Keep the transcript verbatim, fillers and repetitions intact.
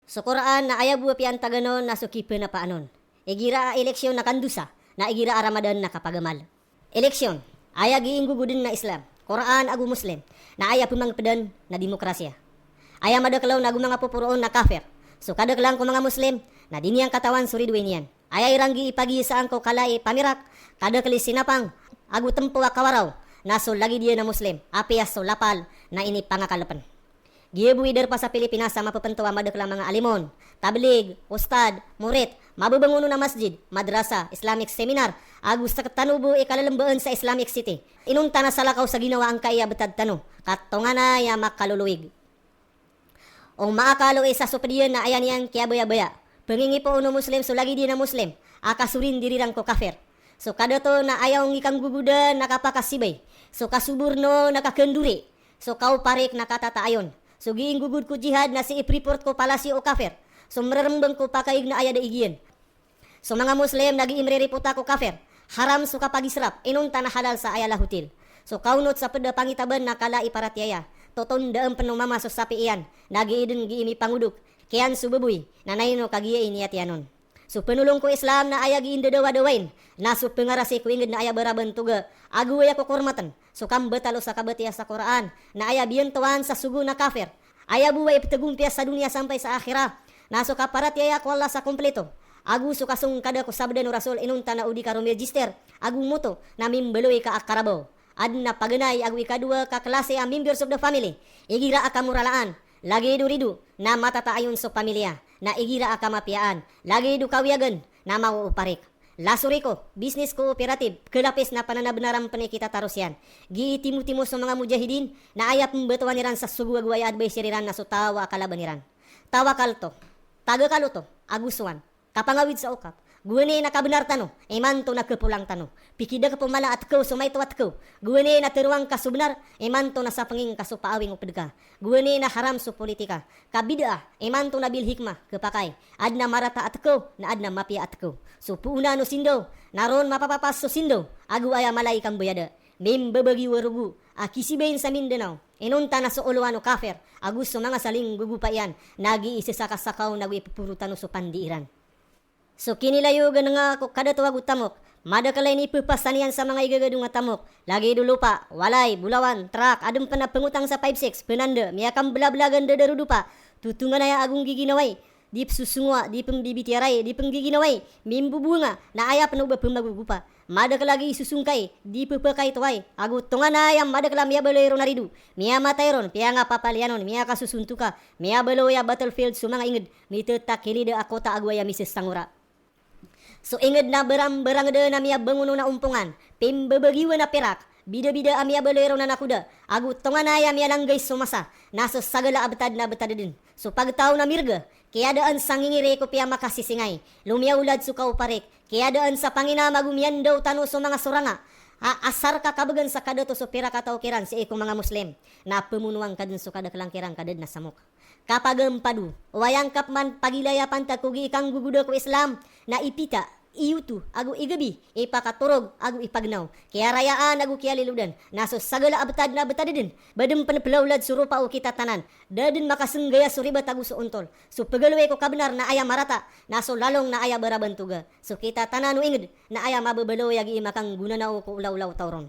So Qur'an na aya bo a piyantagan on na so kipenapaan on. Igira a eleksyon na kandosa, na igira a Ramadan na kapagamal. Eleksyon, aya gii nggogoden na Islam, Qur'an ago Muslim, na aya pemangpedan na demokrasiya. Aya madakl on ago manga poporoon na kafir. So kadaklan ko manga Muslim, na di niyan katawan so ridoay niyan. Aya iran gii pagiyasaan ko kala i pamirak, kadakl i sinapang, ago tempo a kawaraw, na so lagid iyan a Muslim, apiya so lapal na inipangakalepen. Giya bo i darpa sa Pilipinas a mapepento a madakl a manga alim on, tablig, ustad, murit, mabebangon on a masjid, madrasa, Islamic seminar, ago sktano bo i kalalembaan sa Islamic City. Inonta na salakaw sa ginawa angkai a betad tano, ka tonganay a makaloloig. O maakal o isa so ped iyan na aya niyan kiyabayabaya. Pengingipoon o Muslim so lagid iyan a Muslim a kasorindiriran ko kafir. So kadato na aya ongikanggogoda na kapakasibay. So kasoborno na kakendori. So kaoparik na katataayon. So gii nggogod ko jihad na sii preport ko palasyo o kafir. So mererembeng ko pakaig na aya da igiyan. So manga Muslim na gii mreripota ko kafir. Haram so kapagisrap, inonta na halal sa aya lahotil. So kaonot sa ped a pangitaban na kala i paratiyaya. Toton daan pen o mama so sapi iyan, na gii den gii mipangodok. Kiyan so baboy, na naino kagiya i niyat iyan on. So penolong ko Islam na aya gii ndadawadawai, na so pengarasi ko inged na aya barabantoga, ago aya kokormaten. So kambatalo sa kabatiya sa Qur'an, na aya biyantowan sa sogo na kafir. Aya bo a iptegompiya sa doniya sampay sa akhirah, na so kaparatiyaya ko Allah sa komplito, ago so kasongkada ko sabda o Rasul inonta na o di ka romegister ago moto na mimbaloy ka a karabaw. Aden a paganay ago ikadowa ka klasi a members of the family, igira a kamoralaan, lagid o rido, na matataayon so pamilya, na igira a kamapiyaan, lagid o kawiyagen, na maooparik. Lasoriko, business cooperative, kelapis na pananabenaran pen i kitatarosiyan. Gii timotimo so manga mujahidin, na aya pembetowan iran sa sogo ago aya adviser iran na so taw a kalaban iran. Tawakalto, tagakaloto, ago sowan. Kapangawid sa okap. Gowani na kabenar tano, imanto na kepolang tano. Pikidek po mala a tkew so maito a tkew. Gowani na teroang ka so benar, imanto na sapenging ka so paawing o pedka. Gowani na haram so politika. Ka bid'ah, imanto na bil hikmah, kepakay. Aden a marata a tkew, na aden a mapiya a tkew. So poonan o sindaw, na ron mapapapas so sindaw, ago aya mala i kambayada. Mimbabagi o rogo a kisibayin sa Mindanao. Inonta na so olowan o kafir, ago so manga salinggogopa iyan, na gii sesakasakaw na gii peporo tano so pandi iran. So kinilayogan nga ko kadato ago tamok, madakl a inipepasaniyan sa manga igagadong a tamok, lagid o lopa, walay, bolawan, trak, aden pen a pengotang sa five six, penanda, miyakamblablagan da da rodopa, totonganaya ago nggiginawai, di pesosongowa, di pengbibitiyarai, di penggiginawai, mimbobowanga, na aya pen o ba pemagogopa. Madakl a gii sosongkai, di pepakay towai, ago tonganay a madakl a miyabaloy ron a rido, miyamatay ron, piyangapapaliyan on, miyakasosontoka, miyabaloy a battlefield so manga inged, mitetakilida a kota ago aya misesangora. So inged na beramberanged na miyabangon on a ompongan, pimbebegiwan a pirak, bidabida a miyabaloy ron a nakoda, ago tonganay a miyalanggay so masa, na so sagala a betad na betad den. So pagtaw na mirga, kiyadaan sa ngingiri ko piyamakasisingay, lomiyawlad so kaoparik, kiyadaan sa panginam ago miyandaw tano so manga soranga, a asar ka kabegan sa kadato so pirak a taw kiran sii ko manga Muslim, na pemonoan ka den so kadaklan kiran ka da den a samok. Kapagempado, o aya ngka peman pagilaya pantag ko gii kanggogoda ko Islam, na ipita, iyoto, ago igabi, ipakatorog, ago ipagnaw, kiyarayaan, ago kiyalilodan, na so sagala a betad na betad den, ba den pen pelawlad so ropa o kitatanan, da den makasenggaya so ribat ago so ontol, so pegaloy ko kabenar na aya marata, na so lalong na aya barabantoga, so kitatanan o inged, na aya mababaloy a gii makanggonanaw ko olaola o taw ron.